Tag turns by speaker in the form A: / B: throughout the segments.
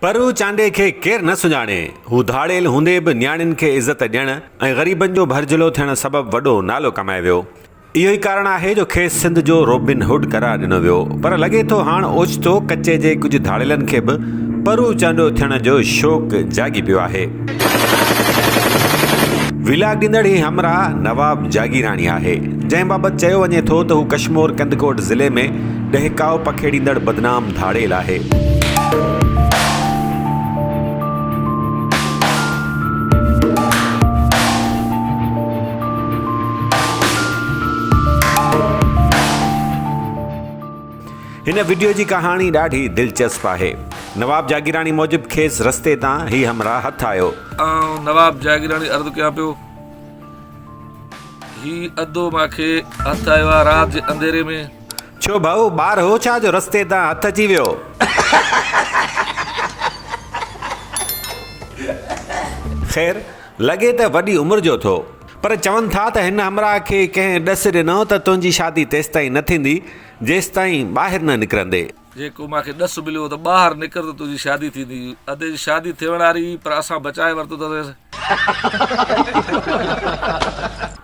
A: پرو چانڊيي کي ڪير نه سڃاڻي. هو ڌاڙيل هوندي به نياڻين کي عزت ڏيڻ ۽ غريبن جو ڀرجهلو ٿيڻ سبب وڏو نالو ڪمائي ويو. اهو ئي ڪارڻ آهي جو کيس سنڌ جو روبن هوڊ قرار ڏنو ويو. پر لڳي ٿو هاڻ اوچتو ڪچي جي ڪجهه ڌاڙيلن کي به پرو چانڊيو ٿيڻ جو شوق جاڳي پيو آهي. ويلاگ ڏيندڙ هي همراهه نواب جاگيراڻي آهي، جنهن بابت چيو وڃي ٿو ته هو ڪشمور ڪنڌڪوٽ ضلعي ۾ ڏهڪاء پکيڙيندڙ بدنام ڌاڙيل آهي. هن وڊيو جي ڪهاڻي ڏاڍي دلچسپ آهي. نواب جاگيراڻي موجب کيس رستي تان هي همراهه هٿ آيو.
B: آئون نواب جاگيراڻي عرض ڪيان پيو، هي ادو مان کي هٿ آيو آ رات جي انڌيري ۾.
A: ڇو ڀائو ٻار هو ڇا جو رستي تان هٿ اچي ويو. خير لڳي ته وڏي عمر جو ٿو. پر چون ٿا ته هن همراهه کي ڪنهن ڏس ڏنو ته تنهنجي شادي تيستائين نه ٿيندي جيستائين ٻاهر نه نڪرندي.
B: جيڪو مان کي ڏس مليو ته ٻاهر نڪر ته تنهنجي شادي ٿيندي. ادي جي شادي ٿيڻ واري هئي پر اسان بچائي ورتو اٿس.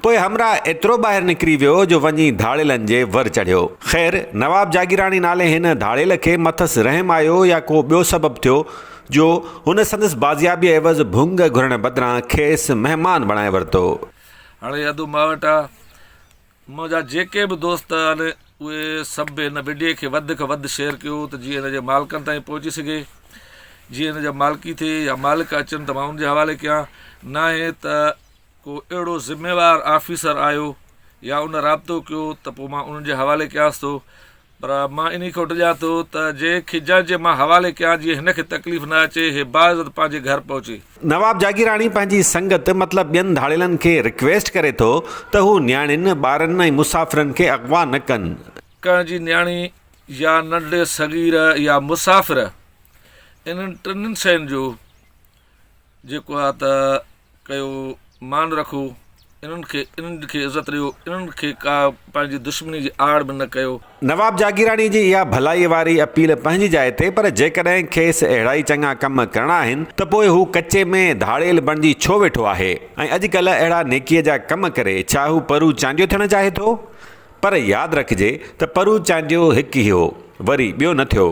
A: پوء همراهه ايترو ٻاهر نڪري ويو جو وڃي ڌاڙيلن جي ور چڙهيو. خير، نواب جاگيراڻي نالي هن ڌاڙيل کي مٿس رحم آيو يا ڪو ٻيو سبب ٿيو جو هن سندس بازيابيء عيوض ڀونگ گهرڻ بدران کيس مهمان بڻائي ورتو.
B: هاڻي ادو مان وٽ آ. منهنجا جيڪي به دوست آهن اهي سڀ هن وڊيي کي وڌ کان وڌ شيئر ڪيو ته جيئن هن جي مالڪن تائين پهچي سگهي جيئن هن جا مالڪي ٿئي يا مالڪ اچن ته مان ان جي حوالي ڪيان ناهي ته ڪو اهڙو ذميوار آفيسر آيو يا ان رابطو ڪيو ته پوء مان انهن جي حوالي ڪيانس ٿو پر مان انهي کان ڊڄان ٿو ته جنهن کي جنهن جي مان حوالي ڪيان جيئن هن کي تڪليف نه اچي، هي باعزت پنهنجي گهر پهچي.
A: نواب جاگيراڻي پنهنجي سنگت مطلب ٻين ڌاڙيلن کي رڪويسٽ ڪري ٿو ته هو نياڻين، ٻارن ۽ مسافرن کي اغوا نه ڪن.
B: ڪنهن جي نياڻي يا ننڍڙي صغير يا مسافر انهن ٽنهي شين جو جيڪو آ ته ڪيو مان رکو انهن کي انهن کي عزت ڏيو انهن کي ڪا پنهنجي دشمني جي آڙ به نه ڪيو.
A: نواب جاگيراڻي جي اها ڀلائي واري اپيل پنهنجي جاء تي پر جيڪڏهن کيس اهڙا ئي چڱا ڪم ڪرڻا آهن ته پوء هو ڪچي ۾ ڌاڙيل بڻجي ڇو ويٺو آهي ۽ اڄڪلهه اهڙا نيڪيء جا ڪم ڪري ڇا هو پرو چانڊيو ٿيڻ چاهي ٿو؟ پر ياد رکجي ته پرو چانڊيو هڪ ئي هو وري ٻيو نه ٿيو.